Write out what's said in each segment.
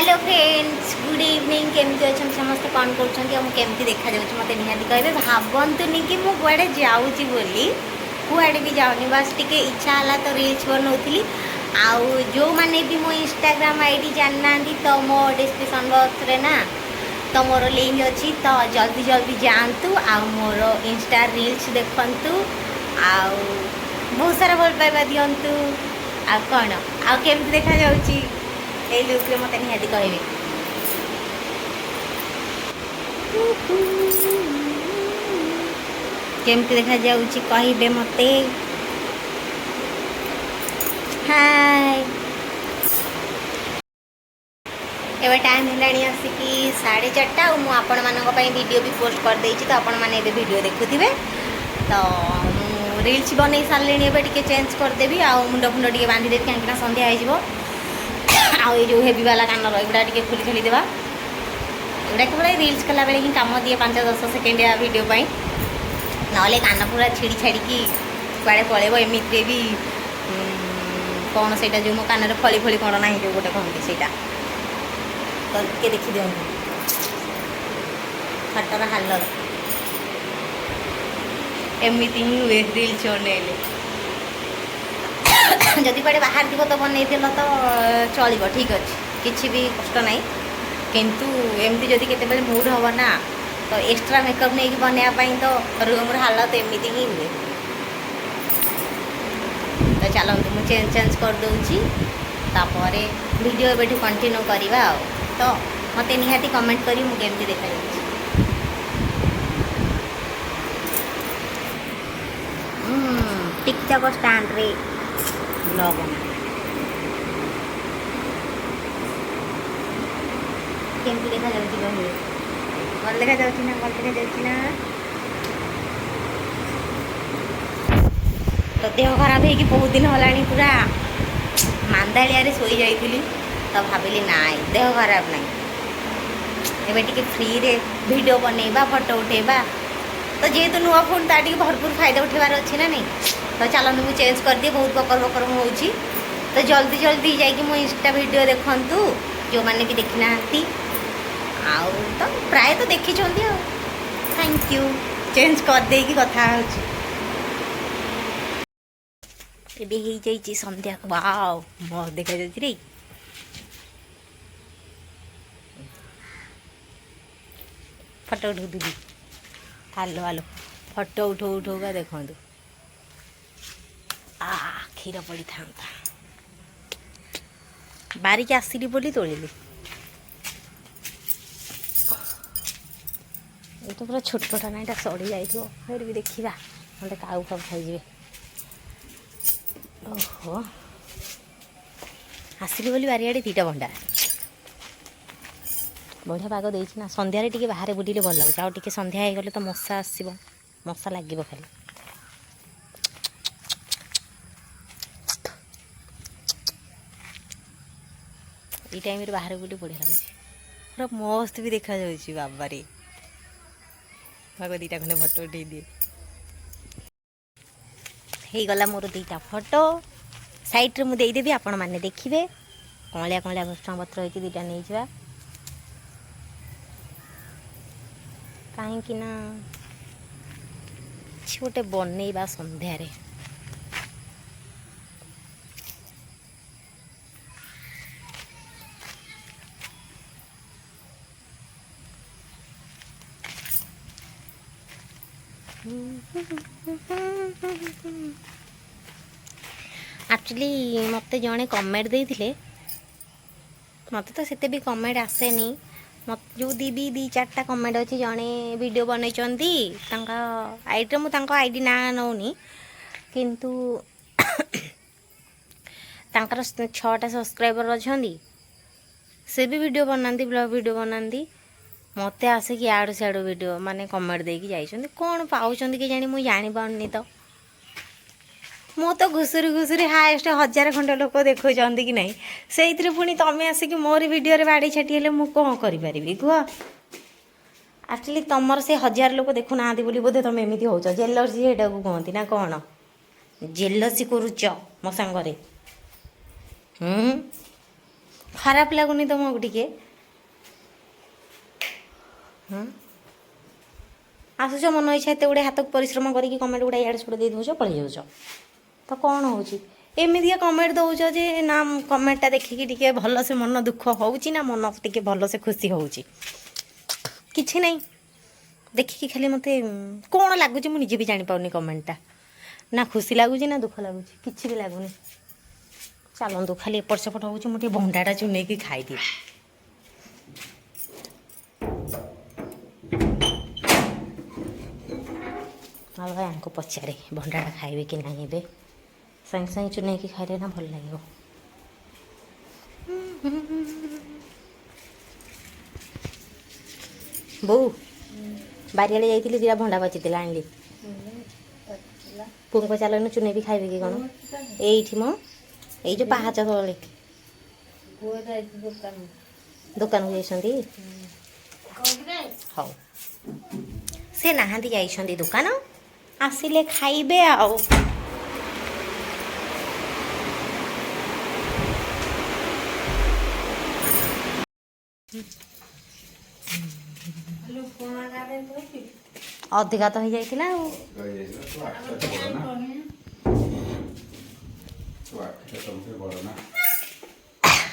Hello friends, good evening. କେମିତି ଅଛନ୍ତି ସମସ୍ତେ? କ'ଣ କରୁଛନ୍ତି ଆଉ ମୁଁ କେମିତି ଦେଖାଯାଉଛି ମୋତେ ନିହାତି କହିବେ। ଭାବନ୍ତୁନି କି ମୁଁ କୁଆଡ଼େ ଯାଉଛି ବୋଲି, କୁଆଡ଼େ ବି ଯାଉନି। ବାସ୍ ଟିକେ ଇଚ୍ଛା ହେଲା ତ ରିଲ୍ସ ବନଉଥିଲି। ଆଉ ଯେଉଁମାନେ ବି ମୋ ଇନଷ୍ଟାଗ୍ରାମ ଆଇଡ଼ି ଜାଣିନାହାନ୍ତି, ତ ମୋ ଡିସ୍କ୍ରିପସନ୍ ବକ୍ସରେ ନା ତ ମୋର ଲିଙ୍କ୍ ଅଛି, ତ ଜଲ୍ଦି ଜଲ୍ଦି ଯାଆନ୍ତୁ ଆଉ ମୋର ଇନଷ୍ଟା ରିଲ୍ସ ଦେଖନ୍ତୁ ଆଉ ବହୁତ ସାରା ଭଲ ପାଇବା ଦିଅନ୍ତୁ। ଆଉ କ'ଣ, ଆଉ କେମିତି ଦେଖାଯାଉଛି ଏଇ ଲୁକ୍ରେ ମୋତେ ନିହାତି କହିବେ। କେମିତି ଦେଖାଯାଉଛି କହିବେ ମୋତେ। ହାଏ, ଏବେ ଟାଇମ୍ ହେଲାଣି ଆସିକି 4:30 ଆଉ ମୁଁ ଆପଣମାନଙ୍କ ପାଇଁ ଭିଡ଼ିଓ ବି ପୋଷ୍ଟ କରିଦେଇଛି, ତ ଆପଣମାନେ ଏବେ ଭିଡ଼ିଓ ଦେଖୁଥିବେ। ତ ମୁଁ ରିଲ୍ସ ବନେଇ ସାରିଲିଣି, ଏବେ ଟିକେ ଚେଞ୍ଜ କରିଦେବି ଆଉ ମୁଣ୍ଡ ଫୁଣ୍ଡ ଟିକେ ବାନ୍ଧିଦେବି, କାହିଁକିନା ସନ୍ଧ୍ୟା ହେଇଯିବ। ଆଉ ଏଇ ଯେଉଁ ହେଭି ବାଲା କାନର ଏଗୁଡ଼ା ଟିକେ ଖୋଲି ଖୋଲି ଦେବା। ଏଗୁଡ଼ା କେବଳ ଏଇ ରିଲ୍ସ କଲାବେଳେ ହିଁ କାମ ଦିଏ, 5-10 ସେକେଣ୍ଡିଆ ଭିଡ଼ିଓ ପାଇଁ। ନହେଲେ କାନ ପୁରା ଛିଡ଼ି ଛାଡ଼ିକି କୁଆଡ଼େ ପଳେଇବ। ଏମିତିରେ ବି କ'ଣ ସେଇଟା ଯେଉଁ ମୋ କାନରେ ଫଳି ଫଳି କ'ଣ ନାହିଁ ଯେଉଁ ଗୋଟେ କହନ୍ତି ସେଇଟା, ତ ଟିକେ ଦେଖିଦିଅନ୍ତୁ ଖଟର ହାଲତ। ଏମିତି ହିଁ ହୁଏ ରିଲ୍ସ ବନେଇଲେ। ଯଦି କୁଆଡ଼େ ବାହାରେ ଥିବ ତ ବନେଇଦେଲ ତ ଚଳିବ, ଠିକ୍ ଅଛି, କିଛି ବି କଷ୍ଟ ନାହିଁ। କିନ୍ତୁ ଏମିତି ଯଦି କେତେବେଳେ ମୁଡ୍ ହେବ ନା, ତ ଏକ୍ସଟ୍ରା ମେକଅପ୍ ନେଇକି ବନେଇବା ପାଇଁ ତ ରୁମ୍ର ହାଲତ ଏମିତି ହିଁ ହୁଏ। ତ ଚାଲନ୍ତୁ, ମୁଁ ଚେଞ୍ଜ ଚେଞ୍ଜ କରିଦେଉଛି, ତାପରେ ଭିଡ଼ିଓ ଏବେଠୁ କଣ୍ଟିନ୍ୟୁ କରିବା। ଆଉ ତ ମୋତେ ନିହାତି କମେଣ୍ଟ କରି ମୁଁ କେମିତି ଦେଖାଯାଉଛି। ଟିକଟକ୍ ଷ୍ଟାଣ୍ଡରେ ବ୍ଲଗ୍ କେମିତି ଦେଖାଯାଉଛି କହିବେ। ଭଲ ଦେଖାଯାଉଛି ନା? ଭଲ ଦେଖାଯାଉଛି ନା? ତ ଦେହ ଖରାପ ହେଇକି ବହୁତ ଦିନ ହେଲାଣି, ପୁରା ମାନ୍ଦାଳିଆରେ ଶୋଇଯାଇଥିଲି। ତ ଭାବିଲି ନାଇଁ, ଦେହ ଖରାପ ନାହିଁ, ଏବେ ଟିକେ ଫ୍ରିରେ ଭିଡ଼ିଓ ବନେଇବା, ଫଟୋ ଉଠେଇବା। ତ ଯେହେତୁ ନୂଆ ଫୋନ୍, ତା ଟିକେ ଭରପୁର ଫାଇଦା ଉଠେଇବାର ଅଛି ନା ନାହିଁ? ତ ଚାଲନ୍ତୁ, ମୁଁ ଚେଞ୍ଜ କରିଦିଏ, ବହୁତ ବକର ବକର ମୁଁ ହେଉଛି। ତ ଜଲ୍ଦି ଜଲ୍ଦି ଯାଇକି ମୋ ଇନଷ୍ଟା ଭିଡ଼ିଓ ଦେଖନ୍ତୁ ଯେଉଁମାନେ ବି ଦେଖିନାହାନ୍ତି। ଆଉ ତ ପ୍ରାୟତଃ ଦେଖିଛନ୍ତି। ଆଉ thank you. Change କରିଦେଇକି କଥା ହେଉଛି। ଏବେ ହେଇଯାଇଛି ସନ୍ଧ୍ୟା। ୱାଓ, ମସ୍ତ ଦେଖାଯାଉଛି ରେ। ଫଟୋ ଉଠଉଥିଲି। ହ୍ୟାଲୋ ହ୍ୟାଲୋ, ଫଟୋ ଉଠଉ ଉଠଉକା ଦେଖନ୍ତୁ, ଆ କ୍ଷୀର ପଡ଼ିଥାନ୍ତା। ବାରିକି ଆସିଲି ବୋଲି ତୋଳିଲି। ଏଇଟା ପୁରା ଛୋଟଟା ନା, ଏଇଟା ସଢ଼ି ଯାଇଥିବ। ଫେର ବି ଦେଖିବା, ନହେଲେ କାଉ ଫାଉ ଖାଇଯିବେ। ଓହୋ, ଆସିଲି ବୋଲି ବାରିଆଡ଼େ ଦୁଇଟା ଭଣ୍ଡା। ବଢ଼ିଆ ପାଗ ଦେଇଛି ନା, ସନ୍ଧ୍ୟାରେ ଟିକେ ବାହାରେ ବୁଲିଲେ ଭଲ ଲାଗୁଛି। ଆଉ ଟିକେ ସନ୍ଧ୍ୟା ହେଇଗଲେ ତ ମଶା ଆସିବ, ମଶା ଲାଗିବ ଖାଲି। ଏଇ ଟାଇମ୍ରେ ବାହାରେ ବୁଲି ବଢ଼ିଆ ଲାଗୁଛି, ପୁରା ମସ୍ତ ବି ଦେଖାଯାଉଛି। ବାବାରେ, ଆଗ ଦୁଇଟା ଖଣ୍ଡେ ଫଟୋ ଉଠେଇ ଦିଏ। ହେଇଗଲା ମୋର ଦୁଇଟା ଫଟୋ, ସାଇଡ଼୍ରେ ମୁଁ ଦେଇଦେବି, ଆପଣମାନେ ଦେଖିବେ। କଅଁଳିଆ କଅଁଳିଆ ଭୃଷଙ୍ଗ ପତ୍ର ହେଇଛି, ଦୁଇଟା ନେଇଯିବା, କାହିଁକି ନା କିଛି ଗୋଟେ ବନେଇବା ସନ୍ଧ୍ୟାରେ। ଆକ୍ଚୁଆଲି ମୋତେ ଜଣେ କମେଣ୍ଟ ଦେଇଥିଲେ। ମୋତେ ତ ସେତେ ବି କମେଣ୍ଟ ଆସେନି, ମୋତେ ଯେଉଁ ଦୁଇ ଚାରିଟା କମେଣ୍ଟ ଅଛି। ଜଣେ ଭିଡ଼ିଓ ବନେଇଛନ୍ତି ତାଙ୍କ ଆଇଡ଼ିରେ, ମୁଁ ତାଙ୍କ ଆଇଡ଼ି ନାଁ ନେଉନି, କିନ୍ତୁ ତାଙ୍କର ଛଅଟା ସବସ୍କ୍ରାଇବର୍ ଅଛନ୍ତି। ସେ ବି ଭିଡ଼ିଓ ବନାନ୍ତି, ବ୍ଲଗ୍ ଭିଡ଼ିଓ ବନାନ୍ତି। ମୋତେ ଆସିକି ଇଆଡ଼ୁ ସିଆଡ଼ୁ ଭିଡ଼ିଓ ମାନେ କମେଣ୍ଟ ଦେଇକି ଯାଇଛନ୍ତି। କ'ଣ ପାଉଛନ୍ତି କେଜାଣି, ମୁଁ ଜାଣିପାରୁନି। ତ ମୁଁ ତ ଘୁଷୁରି ଘୁଷୁରି ହାଏଷ୍ଟ 1000 ଖଣ୍ଡେ ଲୋକ ଦେଖୁଛନ୍ତି କି ନାହିଁ, ସେଇଥିରେ ପୁଣି ତମେ ଆସିକି ମୋରି ଭିଡ଼ିଓରେ ବାଡ଼େଇ ଛାଟି ହେଲେ ମୁଁ କ'ଣ କରିପାରିବି କୁହ? ଆକ୍ଚୁଆଲି ତମର ସେ 1000 ଲୋକ ଦେଖୁନାହାନ୍ତି ବୋଲି ବୋଧେ ତମେ ଏମିତି ହେଉଛ। ଜେଲସି ସେଇଟାକୁ କୁହନ୍ତି ନା କ'ଣ? ଜେଲସି କରୁଛ ମୋ ସାଙ୍ଗରେ? ଖରାପ ଲାଗୁନି ତମକୁ ଟିକେ? ହଁ, ଆସୁଛ ମନ ଇଚ୍ଛା, ଏତେ ଗୁଡ଼େ ହାତକୁ ପରିଶ୍ରମ କରିକି କମେଣ୍ଟ ଗୁଡ଼ା ଇଆଡ଼େ ସିଆଡ଼େ ଦେଇ ଦେଉଛ, ପଳେଇ ଯାଉଛ। ତ କ'ଣ ହେଉଛି, ଏମିତିକା କମେଣ୍ଟ ଦେଉଛ ଯେ ନା କମେଣ୍ଟଟା ଦେଖିକି ଟିକେ ଭଲସେ ମନ ଦୁଃଖ ହେଉଛି ନା ମନ ଟିକେ ଭଲସେ ଖୁସି ହେଉଛି, କିଛି ନାହିଁ। ଦେଖିକି ଖାଲି ମୋତେ କ'ଣ ଲାଗୁଛି ମୁଁ ନିଜେ ବି ଜାଣିପାରୁନି। କମେଣ୍ଟଟା ନା ଖୁସି ଲାଗୁଛି ନା ଦୁଃଖ ଲାଗୁଛି, କିଛି ବି ଲାଗୁନି। ଚାଲନ୍ତୁ, ଖାଲି ଏପଟ ସେପଟ ହେଉଛି। ମୁଁ ଟିକେ ଭଣ୍ଡାଟା ଚୁନେଇକି ଖାଇଦିଏ। ଆଉ ଭାଇ, ଆଙ୍କୁ ପଚାରେ ଭଣ୍ଡାଟା ଖାଇବେ କି ନାହିଁ। ଏବେ ସାଙ୍ଗେ ସାଙ୍ଗେ ଚୁନେଇକି ଖାଇଲେ ନା ଭଲ ଲାଗିବ। ବୋଉ, ବାରିଆଡ଼େ ଯାଇଥିଲି, ଦିଟା ଭଣ୍ଡା ପାଚିଥିଲା, ଆଣିଲି। ପୁଅଙ୍କ ଚାଲନୁ, ଚୁନେଇବି, ଖାଇବେ କି କ'ଣ? ଏଇଠି ମ, ଏଇ ଯେଉଁ ପାହାଚ ତଳେ। ଦୋକାନକୁ ଯାଇଛନ୍ତି। ହଉ, ସେ ନାହାନ୍ତି, ଯାଇଛନ୍ତି ଦୋକାନ, ଆସିଲେ ଖାଇବେ। ଆଉ ଅଧିକା ତ ହେଇଯାଇଥିଲା ଆଉ। ତୋ ଆଖିଟା ତ ବଡ଼ ନା, ତୋ ଆଖିଟା ସବୁଠୁ ବଡ଼ ନା।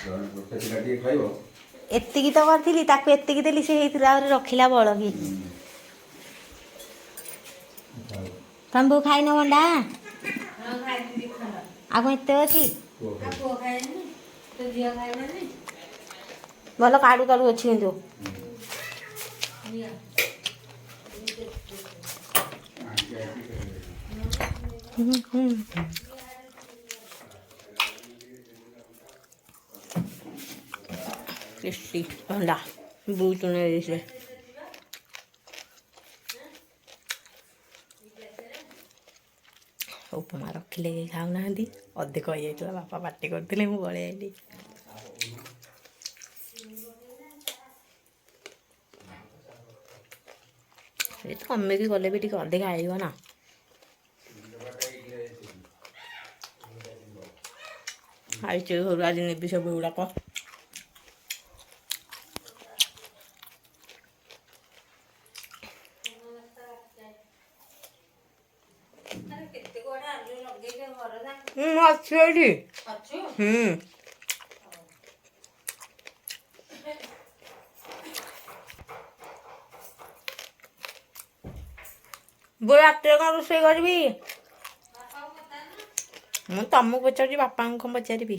ଜଣେ ଗୋଟେ ପିଲା ଟିକେ ଖାଇବ। ଏତିକି ତ କରିଥିଲି, ତାକୁ ଏତିକି ଦେଲି, ସେ ହେଇଥିଲା ଆହୁରି ରଖିଲା ବଳକି। ତମେ ବୋଉ ଖାଇନ ଭଣ୍ଡା? ଆଉ କ'ଣ ଏତେ ଅଛି? ପୁଅ ଖାଇବ। ଭଲ କାଡୁ କାଡୁ ଅଛି କିନ୍ତୁ। ଆଙ୍କି ଆଙ୍କି ଖାଇବ। ହୁଁ ହୁଁ ଟେଷ୍ଟି ଭଣ୍ଡା ବୋଉ ଚୁନେଇ ଦେଇଥିଲେ। ଉପମା ରଖିଲେ କେହି ଖାଉନାହାନ୍ତି, ଅଧିକ ହେଇଯାଇଥିଲା, ବାପା ପାଟି କରିଥିଲେ, ମୁଁ ପଳେଇ ଆଇଲି। ଏ ତ କମେଇକି କଲେ ବି ଟିକେ ଅଧିକା ହେଇଯିବ ନା। ଆଇଛି ଘରୁ, ଆଜି ନେବି ସବୁ ଏଗୁଡ଼ାକ। ମୁଁ ଅଛି ଏଇଠି। ହୁଁ, ବୋଉ, ରାତିରେ କ'ଣ ରୋଷେଇ କରିବି? ମୁଁ ତମକୁ ପଚାରୁଛି, ବାପାଙ୍କୁ କ'ଣ ପଚାରିବି?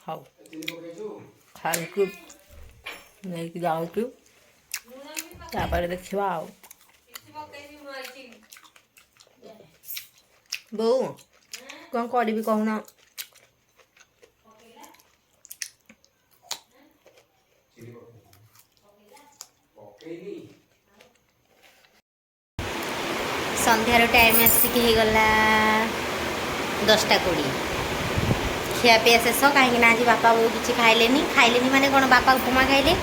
ହଉ, ଖାଇକି ନେଇକି ଯାଉଛୁ, ତାପରେ ଦେଖିବା। ଆଉ ବୋଉ, କ'ଣ କରିବି କହୁନ? ଚିନି ପକେଇନି। ସନ୍ଧ୍ୟାର ଟାଇମ୍ ଆସିକି ହେଇଗଲା 10ଟା 20। ଖିଆପିଆ ଶେଷ, କାହିଁକି ନା ଆଜି ବାପା ବୋଉ କିଛି ଖାଇଲେନି। ଖାଇଲେନି ମାନେ କ'ଣ, ବାପା ଉପମା ଖାଇଲେ,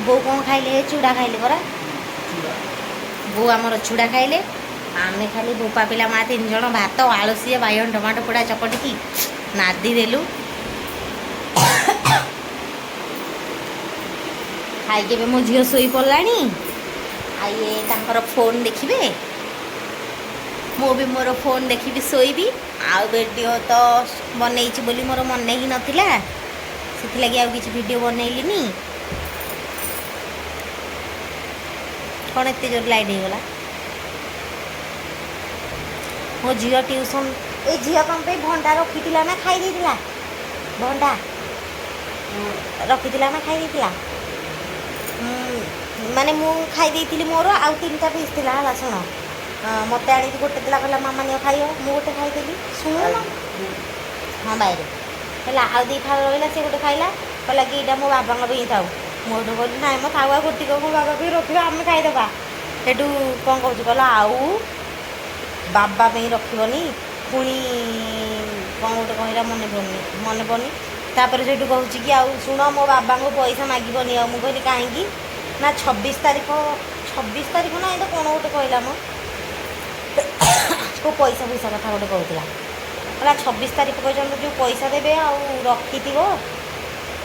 ବୋଉ କ'ଣ ଖାଇଲେ? ଚୁଡ଼ା ଖାଇଲେ ପରା। ବୋଉ ଆମର ଚୁଡ଼ା ଖାଇଲେ। ଆମେ ଖାଲି ବୋପା ପିଲା ମା ତିନି ଜଣ ଭାତ, ଆଳୁ ସିଝା, ବାଇଗଣ ଟମାଟୋ ପୋଡ଼ା ଚକଟିକି ନାଦି ଦେଲୁ। ଖାଇକି ଏବେ ମୋ ଝିଅ ଶୋଇ ପଡ଼ିଲାଣି, ଆଉ ଇଏ ତାଙ୍କର ଫୋନ୍ ଦେଖିବେ, ମୁଁ ବି ମୋର ଫୋନ୍ ଦେଖିବି, ଶୋଇବି। ଆଉ ଭିଡ଼ିଓ ତ ବନେଇଛି ବୋଲି ମୋର ମନେ ହିଁ ନଥିଲା, ସେଥିଲାଗି ଆଉ କିଛି ଭିଡ଼ିଓ ବନେଇଲିନି। କ'ଣ ଏତେ ଜୋର ଲାଇଟ୍ ହେଇଗଲା? ମୋ ଝିଅ ଟିଉସନ୍, ଏଇ ଝିଅ କ'ଣ ପାଇଁ ଭଣ୍ଡା ରଖିଥିଲା ନା ଖାଇ ଦେଇଥିଲା? ଭଣ୍ଡା ରଖିଥିଲା ନା ଖାଇ ଦେଇଥିଲା? ମାନେ ମୁଁ ଖାଇ ଦେଇଥିଲି, ମୋର ଆଉ ତିନିଟା ପିସ୍ ଥିଲା। ହେଲା, ଶୁଣ, ମୋତେ ଆଣିକି ଗୋଟେ ଦେଲା, କହିଲା ମାମା ନିଅ ଖାଇବ। ମୁଁ ଗୋଟେ ଖାଇଦେଲି। ଶୁଣୁନ? ହଁ, ବାଇରେ ହେଲା, ଆଉ ଦୁଇ ଫାଳ ରହିଲା, ସେ ଗୋଟେ ଖାଇଲା, କହିଲା କି ଏଇଟା ମୋ ବାବାଙ୍କ ପାଇଁ ଥାଉ। ମୁଁ ଏଠୁ କହିଲି, ନାଇଁ ମ ଥାଉ, ଆଉ ଗୋଟିକ ମୋ ବାବା ପାଇଁ ରଖିବା, ଆମେ ଖାଇଦେବା। ସେଠୁ କ'ଣ କହୁଛି, କହିଲା ଆଉ ବାବା ପାଇଁ ରଖିବନି। ପୁଣି କ'ଣ ଗୋଟେ କହିଲା, ମନେ ପଡ଼ୁନି, ମନେ ପଡ଼ୁନି। ତାପରେ ସେଇଠୁ କହୁଛି କି ଆଉ ଶୁଣ, ମୋ ବାବାଙ୍କୁ ପଇସା ମାଗିବନି। ଆଉ ମୁଁ କହିଲି କାହିଁକି? ନା 26 ତାରିଖ, 26 ତାରିଖ ନା ଏଇଟା କ'ଣ ଗୋଟେ କହିଲା ମ, କେଉଁ ପଇସା ପଇସା କଥା ଗୋଟେ କହୁଥିଲା। କହିଲା 26 ତାରିଖ ପର୍ଯ୍ୟନ୍ତ ଯେଉଁ ପଇସା ଦେବେ ଆଉ ରଖିଥିବ,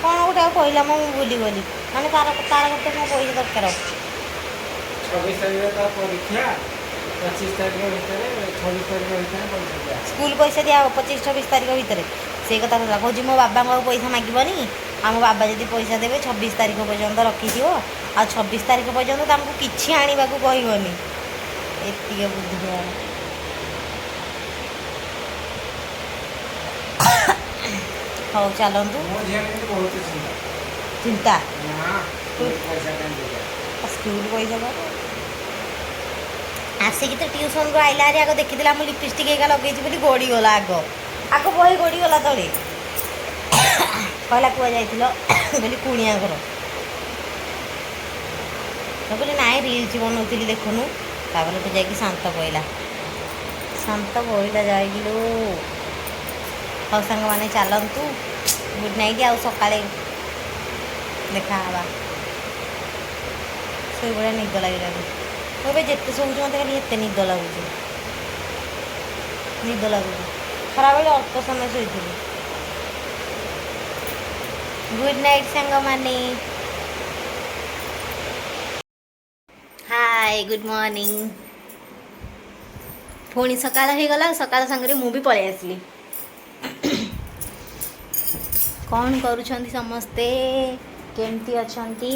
କ'ଣ ଗୋଟେ ଆଉ କହିଲା ମ, ମୁଁ ଭୁଲିଗଲି। ମାନେ ତାର ତାର ଗୋଟେ କ'ଣ ପଇସା ଦରକାର। 26 ତାରିଖରେ ତା ପରୀକ୍ଷା, 25 ତାରିଖ ଭିତରେ, 26 ତାରିଖ ଭିତରେ ପଇସା ଦିଆ। ସ୍କୁଲ ପଇସା ଦିଆହବ 25 26 ତାରିଖ ଭିତରେ, ସେଇ କଥା କହୁଥିଲା। କହୁଛି ମୋ ବାବାଙ୍କୁ ଆଉ ପଇସା ମାଗିବନି, ଆମ ବାବା ଯଦି ପଇସା ଦେବେ 26 ତାରିଖ ପର୍ଯ୍ୟନ୍ତ ରଖିଥିବ, ଆଉ 26 ତାରିଖ ପର୍ଯ୍ୟନ୍ତ ତାଙ୍କୁ କିଛି ଆଣିବାକୁ କହିବନି। ଏତିକି ବୁଦ୍ଧି ତାର। ହଉ ଚାଲନ୍ତୁ। ମୋ ଝିଅର କିନ୍ତୁ ବହୁତ ଚିନ୍ତା। ଚିନ୍ତା? ନା, ସ୍କୁଲ ପଇସା କାଇଁ ଦେବେ? ସ୍କୁଲ ପଇସା ଦବ। ଆସିକି ତ ଟ୍ୟୁସନରୁ ଆଇଲା ହାରି, ଆଗ ଦେଖିଥିଲା ମୁଁ ଲିପଷ୍ଟିକ୍ ହେଇକା ଲଗେଇଛି ବୋଲି, ଗଡ଼ିଗଲା ଆଗ ଆଗ, ବହି ଗଡ଼ିଗଲା ତଳେ। କହିଲା କୁଆ ଯାଇଥିଲ? ବୋଲି କୁଣିଆ ଘର। ମୁଁ କହିଲି ନାଇଁ, ରିଲ୍ସ ବନଉଥିଲି ଦେଖୁନୁ। ତାପରେ ତ ଯାଇକି ଶାନ୍ତ ପଇଲା, ଶାନ୍ତ ପଇଲା ଯାଇକି ଲୋ। ହଉ ସାଙ୍ଗମାନେ, ଚାଲନ୍ତୁ, ଗୁଡ୍ ନାଇଟ୍, ଆଉ ସକାଳେ ଦେଖା ହେବା। ଶୋଇଭଳିଆ ନିଦ ଲାଗିଲାଣି। ମୁଁ ଏବେ ଯେତେ ଶୋଉଛି ମୋତେ ଖାଲି ଏତେ ନିଦ ଲାଗୁଛି, ନିଦ ଲାଗୁଛି। ଖରାବେଳେ ଅଳ୍ପ ସମୟ ଶୋଇଥିଲି। ଗୁଡ୍ ନାଇଟ୍ ସାଙ୍ଗମାନେ। ହାଏ, ଗୁଡ୍ ମର୍ଣ୍ଣିଂ। ପୁଣି ସକାଳ ହେଇଗଲା, ସକାଳ ସାଙ୍ଗରେ ମୁଁ ବି ପଳେଇ ଆସିଲି। କ'ଣ କରୁଛନ୍ତି ସମସ୍ତେ? କେମିତି ଅଛନ୍ତି?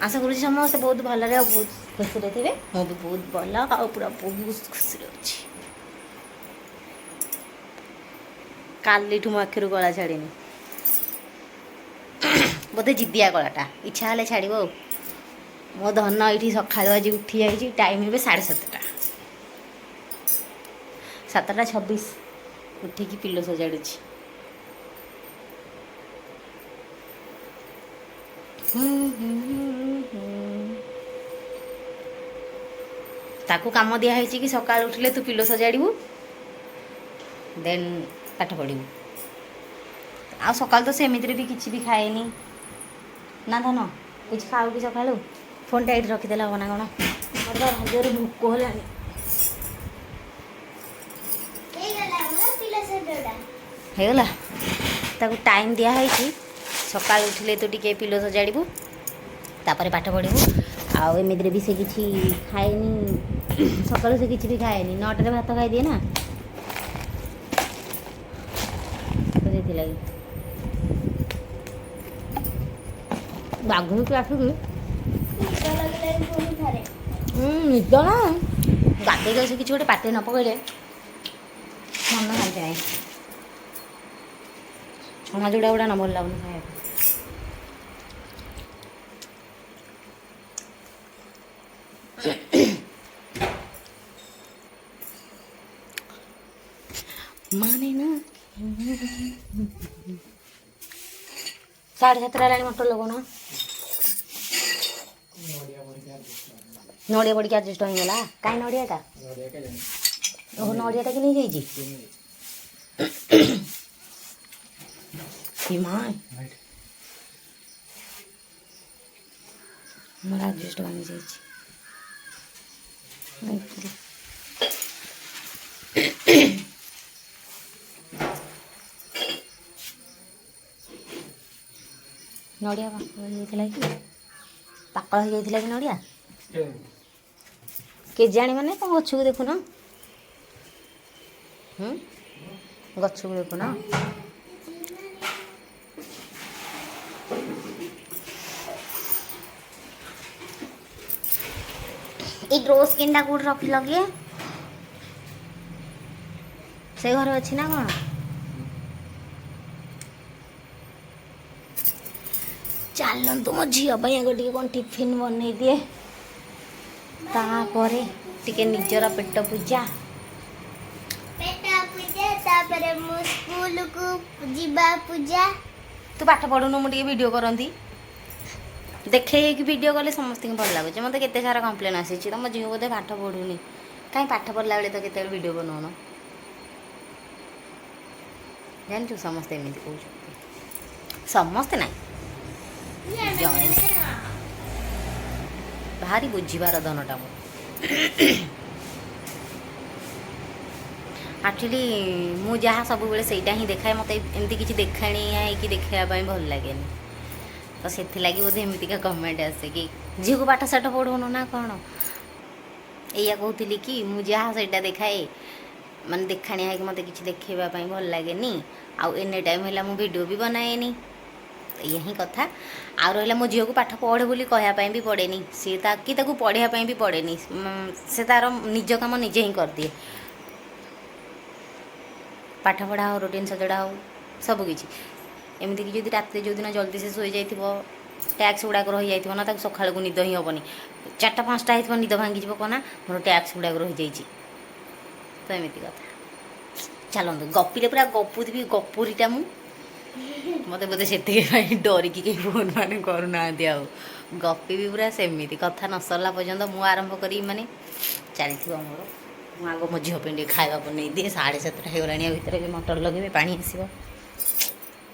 ଆଶା କରୁଛି ସମସ୍ତେ ବହୁତ ଭଲରେ ଆଉ ବହୁତ ଖୁସିରେ ଥିବେ। ମୁଁ ବି ବହୁତ ଭଲ ଆଉ ପୁରା ବହୁତ ଖୁସିରେ ଅଛି। କାଲିଠୁ ମୋ ଆଖିରୁ କଳା ଛାଡ଼ିନି, ବୋଧେ ଜିଦିଆ କଳାଟା, ଇଚ୍ଛା ହେଲେ ଛାଡ଼ିବ। ଆଉ ମୋ ଧନ ଏଇଠି ସକାଳୁ ଆଜି ଉଠି ଯାଇଛି। ଟାଇମ୍ ଏବେ 7:30, 7:26। ଉଠିକି ପିଲୋ ସଜାଡ଼ୁଛି। ହୁଁ ହୁଁ ହୁଁ ହୁଁ। ତାକୁ କାମ ଦିଆହେଇଛି କି ସକାଳୁ ଉଠିଲେ ତୁ ପିଲୋ ସଜାଡ଼ିବୁ, ଦେନ୍ ପାଠ ପଢ଼ିବୁ। ଆଉ ସକାଳୁ ତ ସେମିତିରେ ବି କିଛି ବି ଖାଏନି ନା। ଧନ, କିଛି ଖାଉ କି ସକାଳୁ? ଫୋନ୍ଟା ଏଇଠି ରଖିଦେଲେ ହବ ନା କ'ଣ? ମୋର ତ ଭାରି ଜୋରେ ଭୋକ ହେଲାଣି। ହେଇଗଲା ଆମର ପିଲା ସଜଡ଼ା। ହେଇଗଲା। ତାକୁ ଟାଇମ୍ ଦିଆହେଇଛି, ସକାଳୁ ଉଠିଲେ ତୁ ଟିକେ ପିଲୋ ସଜାଡ଼ିବୁ, ତାପରେ ପାଠ ପଢ଼ିବୁ। ଆଉ ଏମିତିରେ ବି ସେ କିଛି ଖାଏନି ସକାଳୁ, ସେ କିଛି ବି ଖାଏନି। 9ଟାରେ ଭାତ ଖାଇଦିଏ ନା, ତ ସେଥିଲାଗି ଗାଧୋଇକି ଆସିକି ନିଦ ଲାଗିଲାଣି ପୁଣି ଥରେ। ନିଦ ନା, ଗାଧୋଇକି ଆସିକି କିଛି ଗୋଟେ ପାଟିରେ ନ ପକେଇଲେ ମନ ଶାନ୍ତି ନାହିଁ। ଛଣା ଯୋଡ଼ା ଗୁଡ଼ା ନ ଭଲ ଲାଗୁନି ଖାଇବାକୁ। ମାନେ ନା 7:30 ହେଲାଣି, ମଟର ଲଗାଉନ। ନଡ଼ିଆ ପଡ଼ିକି adjust ହେଇଗଲା। ନଡ଼ିଆ ପଡ଼ିକି ଆଡ଼ଜଷ୍ଟ ହେଇଗଲା? କାଇଁ ନଡ଼ିଆଟା? ନଡ଼ିଆ କେଜାଣି। ଓହୋ, ନଡ଼ିଆଟା କି ନେଇଯାଇଛି? କିଏ ନେଇଯାଇଛି? ଏ ମା, ମୋର ଆଡ଼ଜଷ୍ଟ ଭାଙ୍ଗି ଯାଇଛି ଉପରୁ। ନଡ଼ିଆ ପାକଳ ହେଇଯାଇଥିଲା କି? ପାକଳ ହେଇଯାଇଥିଲା କି ନଡ଼ିଆ? କେଜାଣି। କେଜାଣି ମାନେ କ'ଣ? ଗଛକୁ ଦେଖୁନ। ହୁଁ ଗଛକୁ ଦେଖୁନ। ଏଇ ଡ୍ରୋ ସ୍କିନ୍ଟା କୋଉଠି ରଖିଲ କି? ସେ ଘରେ ଅଛି ନା କ'ଣ? ଚାଲନ୍ତୁ, ମୋ ଝିଅ ପାଇଁ ଆଗ ଟିକେ କ'ଣ ଟିଫିନ୍ ବନେଇ ଦିଏ, ତାପରେ ଟିକେ ନିଜର ପେଟ ପୂଜା। ପେଟ ପୂଜା, ତାପରେ ମୁଁ ସ୍କୁଲକୁ ଯିବା ପୂଜା। ତୁ ପାଠ ପଢ଼ୁନୁ, ମୁଁ ଟିକେ ଭିଡ଼ିଓ କରନ୍ତି। ଦେଖେଇ ହେଇକି ଭିଡ଼ିଓ କଲେ ସମସ୍ତଙ୍କୁ ଭଲ ଲାଗୁଛି। ମୋତେ କେତେ ସାରା କମ୍ପ୍ଲେନ୍ ଆସିଛି, ତମ ଝିଅ ବୋଧେ ପାଠ ପଢ଼ୁନି, କାହିଁ ପାଠ ପଢ଼ିଲା ବେଳେ ତ କେତେବେଳେ ଭିଡ଼ିଓ ବନଉନ? ଜାଣିଛୁ, ସମସ୍ତେ ଏମିତି କହୁଛନ୍ତି। ସମସ୍ତେ ନାହିଁ, ଜଣେ। ଭାରି ବୁଝିବାର ଧନଟା ମୁଁ। ଆକ୍ଚୁଆଲି ମୁଁ ଯାହା ସବୁବେଳେ ସେଇଟା ହିଁ ଦେଖାଏ। ମୋତେ ଏମିତି କିଛି ଦେଖାଣିଆ ହେଇକି ଦେଖାଇବା ପାଇଁ ଭଲ ଲାଗେନି। ତ ସେଥିଲାଗି ବୋଧେ ଏମିତିକା କମେଣ୍ଟ ଆସେ କି ଝିଅକୁ ପାଠ ସାଠ ପଢ଼ଉନୁ ନା କ'ଣ? ଏଇଆ କହୁଥିଲି କି ମୁଁ ଯାହା ସେଇଟା ଦେଖାଏ, ମାନେ ଦେଖାଣିଆ ହେଇକି ମୋତେ କିଛି ଦେଖେଇବା ପାଇଁ ଭଲ ଲାଗେନି। ଆଉ ଏନି ଟାଇମ୍ ହେଲା ମୁଁ ଭିଡ଼ିଓ ବି ବନାଏନି। ତ ଏଇଆ ହିଁ କଥା। ଆଉ ରହିଲା, ମୋ ଝିଅକୁ ପାଠ ପଢ଼େ ବୋଲି କହିବା ପାଇଁ ବି ପଡ଼େନି। ସିଏ ତା କି ତାକୁ ପଢ଼ିବା ପାଇଁ ବି ପଡ଼େନି। ସେ ତାର ନିଜ କାମ ନିଜେ ହିଁ କରିଦିଏ। ପାଠ ପଢ଼ା ହଉ, ରୁଟିନ୍ ସଜଡ଼ା ହଉ, ସବୁକିଛି। ଏମିତିକି ଯଦି ରାତିରେ ଯେଉଁଦିନ ଜଲ୍ଦି ସେ ଶୋଇଯାଇଥିବ, ଟାସ୍କ ଗୁଡ଼ାକ ରହିଯାଇଥିବ ନା, ତାକୁ ସକାଳକୁ ନିଦ ହିଁ ହେବନି। 4ଟା 5ଟା ହେଇଥିବ, ନିଦ ଭାଙ୍ଗିଯିବ। କ'ଣ ନା ମୋର ଟାସ୍କ ଗୁଡ଼ାକ ରହିଯାଇଛି। ତ ଏମିତି କଥା। ଚାଲନ୍ତୁ, ଗପିଲେ ପୁରା ଗପୁଥିବି ଗପୁରୀଟା ମୁଁ। ମୋତେ ବୋଧେ ସେତିକି ପାଇଁ ଡରିକି କେହି ଫୋନ୍ ମାନେ କରୁନାହାନ୍ତି। ଆଉ ଗପିବି ପୁରା ସେମିତି, କଥା ନ ସରିଲା ପର୍ଯ୍ୟନ୍ତ। ମୁଁ ଆରମ୍ଭ କରିବି ମାନେ ଚାଲିଥିବ ମୋର। ମୁଁ ଆଗ ମୋ ଝିଅ ପାଇଁ ଟିକେ ଖାଇବା ବନେଇ ଦିଏ। 7:30 ହେଇଗଲାଣି। ଆଉ ଭିତରେ ବି ମଟର ଲଗେଇବି, ପାଣି ଆସିବ।